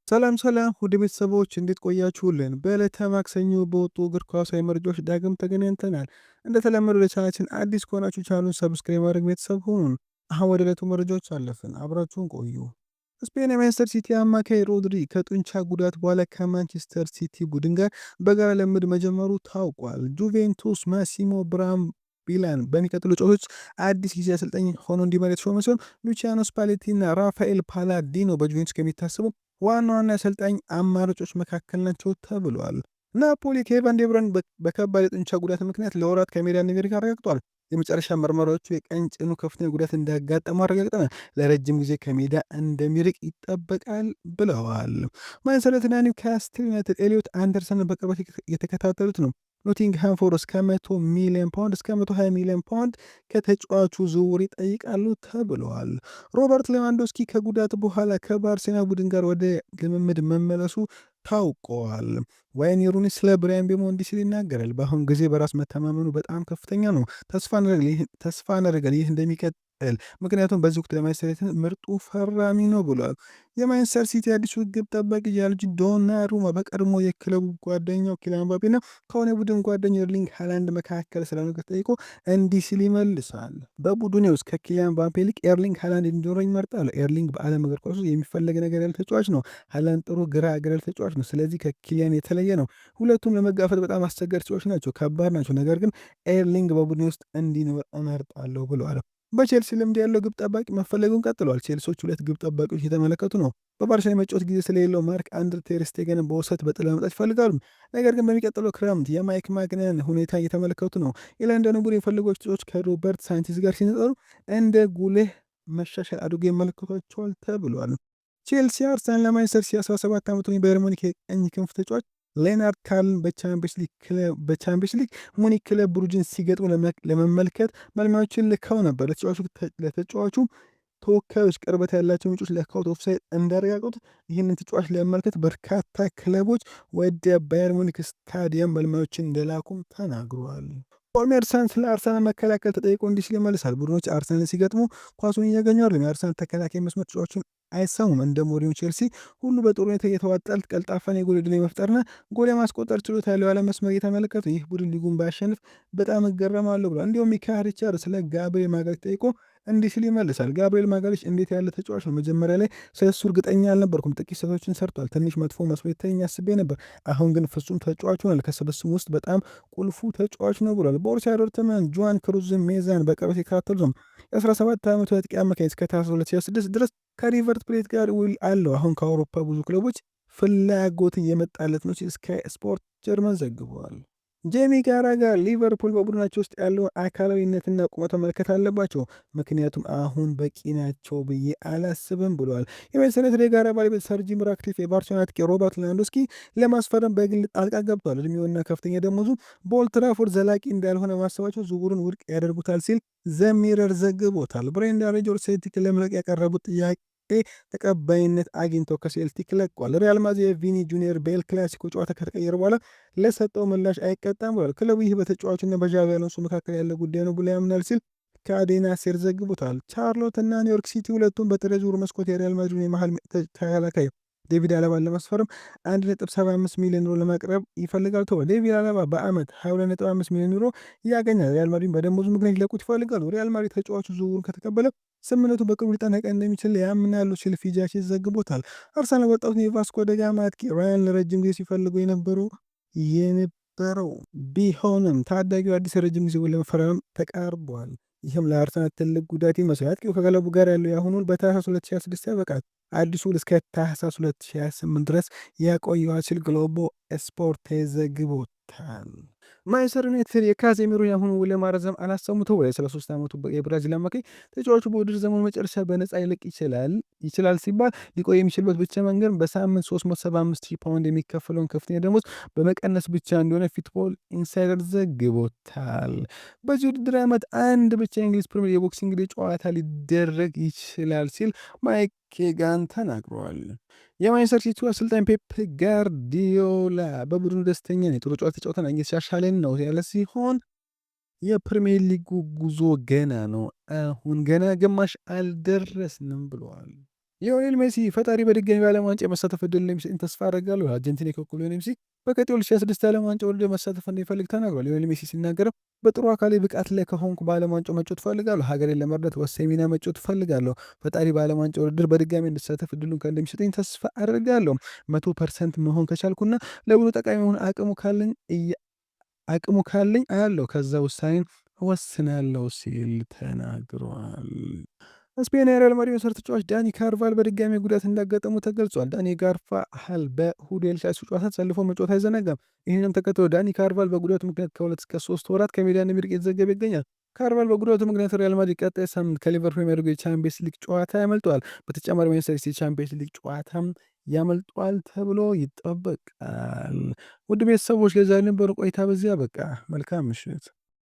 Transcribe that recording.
ሰላም ሰላም ውድ ቤተሰቦች፣ እንዴት ቆያችሁልን? በዕለተ ማክሰኞ በወጡ እግር ኳሳዊ መረጃዎች ዳግም ተገናኝተናል። እንደተለመደው ለቻናላችን አዲስ ከሆናችሁ ቻናሉን subscribe ማድረግ ቤተሰብ ሁኑን። አሁን ወደ ዕለቱ መረጃዎች አለፍን፣ አብራችሁን ቆዩ። ስፔን የማንቸስተር ሲቲ አማካይ ሮድሪ ከጡንቻ ጉዳት በኋላ ከማንቸስተር ሲቲ ቡድን ጋር በጋራ ልምምድ መጀመሩ ታውቋል። ጁቬንቱስ ማሲሞ ብራምቢላን በሚቀጥሉ ጨዋታዎች አዲስ ጊዜ አሰልጣኝ ሆኖ እንዲመራ የተሾመ ሲሆን፣ ሉቺያኖ ስፓሌቲ እና ራፋኤል ፓላዲኖ በጁቬንቱስ ከሚታሰቡ ዋና ዋና አሰልጣኝ አማራጮች መካከል ናቸው ተብሏል። ናፖሊ ኬቨን ዴብረን በከባድ የጡንቻ ጉዳት ምክንያት ለወራት ከሜዳ እንደሚርቅ አረጋግጧል። የመጨረሻ ምርመራዎቹ የቀኝ ጭኑ ከፍተኛ ጉዳት እንዳጋጠመው አረጋግጠናል። ለረጅም ጊዜ ከሜዳ እንደሚርቅ ይጠበቃል ብለዋል። ማንቸስተር ዩናይትድና ኒውካስትል ዩናይትድ ኤሊዮት አንደርሰንን በቅርበት እየተከታተሉት ነው። ኖቲንግሃም ፎረስት ከ100 ሚሊዮን ፓውንድ እስከ 120 ሚሊዮን ፓውንድ ከተጫዋቹ ዝውውር ይጠይቃሉ ተብለዋል። ሮበርት ሌዋንዶስኪ ከጉዳት በኋላ ከባርሴሎና ቡድን ጋር ወደ ልምምድ መመለሱ ታውቋል። ዋይኒ ሩኒ ስለ ብራያን ምቤሞ እንዲህ ሲል ይናገራል። በአሁን ጊዜ በራስ መተማመኑ በጣም ከፍተኛ ነው። ተስፋ እናደርጋለን ይህ እንደሚቀጥል፣ ምክንያቱም በዚህ ወቅት ለማንቸስተር ዩናይትድ ምርጡ ፈራሚ ነው ብሏል። የማንቸስተር ሲቲ አዲሱ ግብ ጠባቂ ጂያንሉጂ ዶናሩማ በቀድሞ የክለቡ ጓደኛው ኪሊያን ምባፔና ከሆነ የቡድን ጓደኛው ኤርሊንግ ሃላንድ መካከል ስለ ነገር ተጠይቆ እንዲህ ሲል ይመልሳል። በቡድኔ ውስጥ ከኪሊያን ምባፔ ይልቅ ኤርሊንግ ሃላንድ እንዲኖረኝ እመርጣለሁ። ኤርሊንግ በዓለም እግር ኳስ ውስጥ የሚፈለግ ነገር ያለ ተጫዋች ነው። ሃላንድ ጥሩ ግራ እግር ያለ ተጫዋች ነው። ስለዚህ ከኪሊያን የተለየ ነው። ሁለቱም ለመጋፈጥ በጣም አስቸጋሪ ተጫዋች ናቸው፣ ከባድ ናቸው። ነገር ግን ኤርሊንግ በቡድኔ ውስጥ እንዲኖር እመርጣለሁ ብለዋል። በቼልሲ ልምድ ያለው ግብ ጠባቂ መፈለጉን ቀጥሏል። ቼልሲዎች ሁለት ግብ ጠባቂዎች እየተመለከቱ ነው። በባርሳ የመጫወት ጊዜ ስለሌለው ማርክ አንድር ቴርስቴገንን በውሰት በጥል ለመምጣት ይፈልጋሉ። ነገር ግን በሚቀጥለው ክረምት የማይክ ማግነን ሁኔታ እየተመለከቱ ነው። የለንደኑ ቡድን የፈለጓቸው ተጫዋቾች ከሮበርት ሳንቼዝ ጋር ሲነጻጸሩ እንደ ጉልህ መሻሻል አድርጎ ይመለከቷቸዋል ተብሏል። ቼልሲ፣ አርሰናል ለማንቸስተር ሲቲ 17 ዓመቱን የባየር ሙኒክ የቀኝ ክንፍ ተጫዋች ሌናርድ ካርልን በቻምፒየንስ ሊግ ሙኒክ ክለብ ብሩጅን ሲገጥሙ ለመመልከት መልማዮችን ልከው ነበር። ለተጫዋቹ ተወካዮች ቅርበት ያላቸው ምንጮች ለካውት ኦፍሳይድ እንዳረጋገጡት፣ ይህንን ተጫዋች ለመመልከት በርካታ ክለቦች ወደ ባየር ሙኒክ ስታዲየም መልማዮችን እንደላኩም ተናግረዋል። ፖል ሜርሰን ስለ አርሰናል መከላከል ተጠይቆ እንዲህ ሲል ይመልሳል። ቡድኖች አርሰናልን ሲገጥሙ ኳሱን እያገኙ አይደለም። የአርሰናል ተከላካይ መስመር ተጫዋቾችን አይሰሙም። እንደ ሞሪኖ ቼልሲ ሁሉ በጥሩ ሁኔታ እየተዋጣለት ቀልጣፋን የጎል ዕድል የመፍጠርና ጎል የማስቆጠር ችሎታ ያለው ያለ መስመር እየተመለከቱ ይህ ቡድን ሊጉን ባያሸንፍ በጣም እገረማለሁ ብሏል። እንዲሁም ሚካ ሪቻርድ ስለ ጋብሪኤል ማጋሌሽ ተጠይቆ እንዲህ ሲል ይመልሳል። ጋብሪኤል ማጋሌሽ እንዴት ያለ ተጫዋች ነው! መጀመሪያ ላይ ስለሱ እርግጠኛ አልነበርኩም። ጥቂት ስህተቶችን ሰርቷል። ትንሽ መጥፎ መስሎ ይታየኝ አስቤ ነበር። አሁን ግን ፍጹም ተጫዋች ሆኗል። ከስብስቡ ውስጥ በጣም ቁልፉ ተጫዋች ነው ብሏል። ቦሩሲያ ዶርትመንድ ጁዋን ክሩዝ ሜዛን በቅርበት ይከታተሉ ነው። የ17 ዓመቱ አጥቂ አማካኝ እስከ ታህሳስ 2026 ድረስ ከሪቨር ፕሌት ጋር ውል አለው። አሁን ከአውሮፓ ብዙ ክለቦች ፍላጎት እየመጣለት ነው ሲል ስካይ ስፖርት ጀርመን ዘግቧል። ጄሚ ካራገር ሊቨርፑል በቡድናቸው ውስጥ ያለውን አካላዊነትና ቁመት መመልከት አለባቸው፣ ምክንያቱም አሁን በቂ ናቸው ብዬ አላስብም ብለዋል። የማንቸስተር ዩናይትድ የጋራ ባለቤት ሰር ጂም ራትክሊፍ የባርሴሎና አጥቂ ሮበርት ሌዋንዶስኪ ለማስፈረም በግል ጣልቃ ገብቷል። እድሜውና ከፍተኛ ደሞዙ በኦልድ ትራፎርድ ዘላቂ እንዳልሆነ ማሰባቸው ዝውውሩን ውድቅ ያደርጉታል ሲል ዘ ሚረር ዘግቦታል። ብሬንዳን ሮጀርስ ሴልቲክ ለመልቀቅ ያቀረቡት ጥያቄ ተቀባይነት አግኝቶ ከሴልቲክ ለቋል። ሪያል ማድሪድ የቪኒ ጁኒየር በኤል ክላሲኮ ጨዋታ ከተቀየረ በኋላ ለሰጠው ምላሽ አይቀጣም ብሏል። ክለቡ ይህ በተጫዋቹና በዣቪ አሎንሶ መካከል ያለ ጉዳይ ነው ብሎ ያምናል ሲል ካዴና ሴር ዘግቦታል። ቻርሎት እና ኒውዮርክ ሲቲ ሁለቱም በጥር የዝውውር መስኮት የሪያል ማድሪድ የመሃል ተከላካይ ዴቪድ አላባን ለማስፈረም 1.75 ሚሊዮን ዩሮ ለማቅረብ ይፈልጋሉ ተብሏል። ዴቪድ አላባ በአመት 22.5 ሚሊዮን ዩሮ ያገኛል። ሪያል ማድሪድ በደሞዙ ምክንያት ሊለቁት ይፈልጋሉ። ሪያል ማድሪድ ተጫዋቹ ዝውውሩን ከተቀበለ ስምምነቱ በቅርቡ ሊጠናቀቅ እንደሚችል ያምናሉ ሲል ፊቻጄስ ዘግቦታል። አርሰናል ወጣቱን የቫስኮ ደጋማ አጥቂ ራያን ለረጅም ጊዜ ሲፈልጉ የነበረው ቢሆንም ታዳጊው አዲስ የረጅም ጊዜ ውል ለመፈራረም ተቃርቧል። ይህም ለአርሰናል ትልቅ ጉዳት ይመስላል። አጥቂው ከክለቡ ጋር ያለው የአሁኑን በታህሳስ 2026 ያበቃል። አዲሱ ውል እስከ ታህሳስ 2028 ድረስ ያቆየዋል ሲል ግሎቦ ስፖርት ዘግቦታል። ማንቸስተር ዩናይትድ የካዜሚሮ የአሁኑ ውል ለማራዘም አላሰሙ ተብሏል። የ33 ዓመቱ የብራዚል አማካኝ ተጫዋቹ በውድድር ዘመኑ መጨረሻ በነፃ ይለቅ ይችላል ሲባል፣ ሊቆይ የሚችልበት ብቻ መንገድ በሳምንት 375 ሺህ ፓውንድ የሚከፈለውን ከፍተኛ ደሞዝ በመቀነስ ብቻ እንደሆነ ፉትቦል ኢንሳይደር ዘግቦታል። በዚህ ውድድር ዓመት አንድ ብቻ የእንግሊዝ ፕሪሚየር የ Boxing Day ጨዋታ ሊደረግ ይችላል ሲል ማይክ ኬጋን ተናግረዋል። የማንቸስተር ሲቲው አሰልጣኝ ፔፕ ጋርዲዮላ በቡድኑ ደስተኛ ነው፣ ጥሩ ጨዋታ ተጫውተናል፣ እየተሻሻልን ነው ያለ ሲሆን የፕሪሚየር ሊጉ ጉዞ ገና ነው፣ አሁን ገና ግማሽ አልደረስንም ብለዋል። ሊዮኔል ሜሲ ፈጣሪ በድጋሚ በዓለም ዋንጫ የመሳተፍ እድል እንደሚሰጠኝ ተስፋ አደርጋለሁ። አርጀንቲና የኮከብ ሊዮኔል ሜሲ በቀጣዩ 2026 የዓለም ዋንጫ ውድድር መሳተፍ እንደሚፈልግ ተናግሯል። ሊዮኔል ሜሲ ሲናገርም በጥሩ አካላዊ ብቃት ላይ ከሆንኩ በዓለም ዋንጫው መጫወት እፈልጋለሁ። ሀገሬን ለመርዳት ወሳኝ ሚና መጫወት እፈልጋለሁ። ፈጣሪ በዓለም ዋንጫ ውድድር በድጋሚ እንድሳተፍ እድሉን እንደሚሰጠኝ ተስፋ አደርጋለሁ። 100% መሆን ከቻልኩና ለቡድኑ ጠቃሚ መሆን አቅሙ ካለኝ አያለሁ፣ ከዛ ውሳኔን እወስናለሁ ሲል ተናግሯል። ስፔን የሪያል ማድሪድ መሰረት ተጫዋች ዳኒ ካርቫል በድጋሚ ጉዳት እንዳጋጠሙ ተገልጿል። ዳኒ ካርቫሃል በእሁዱ ኤል ክላሲኮ ጨዋታ ተሰልፎ መጫወት አይዘነጋም። ይህንም ተከትሎ ዳኒ ካርቫል በጉዳቱ ምክንያት ከ2 እስከ 3 ወራት ከሜዳ እንደሚርቅ እየተዘገበ ይገኛል። ካርቫል በጉዳቱ ምክንያት ሪያል ማድሪድ ቀጣይ ሳምንት ከሊቨርፑል የሚያደርገው የቻምፒየንስ ሊግ ጨዋታ ያመልጠዋል። በተጨማሪ ማንቸስተር ሲቲ የቻምፒየንስ ሊግ ጨዋታም ያመልጠዋል ተብሎ ይጠበቃል። ውድ ቤተሰቦች፣ ለዛሬ የነበረው ቆይታ በዚያ በቃ። መልካም ምሽት።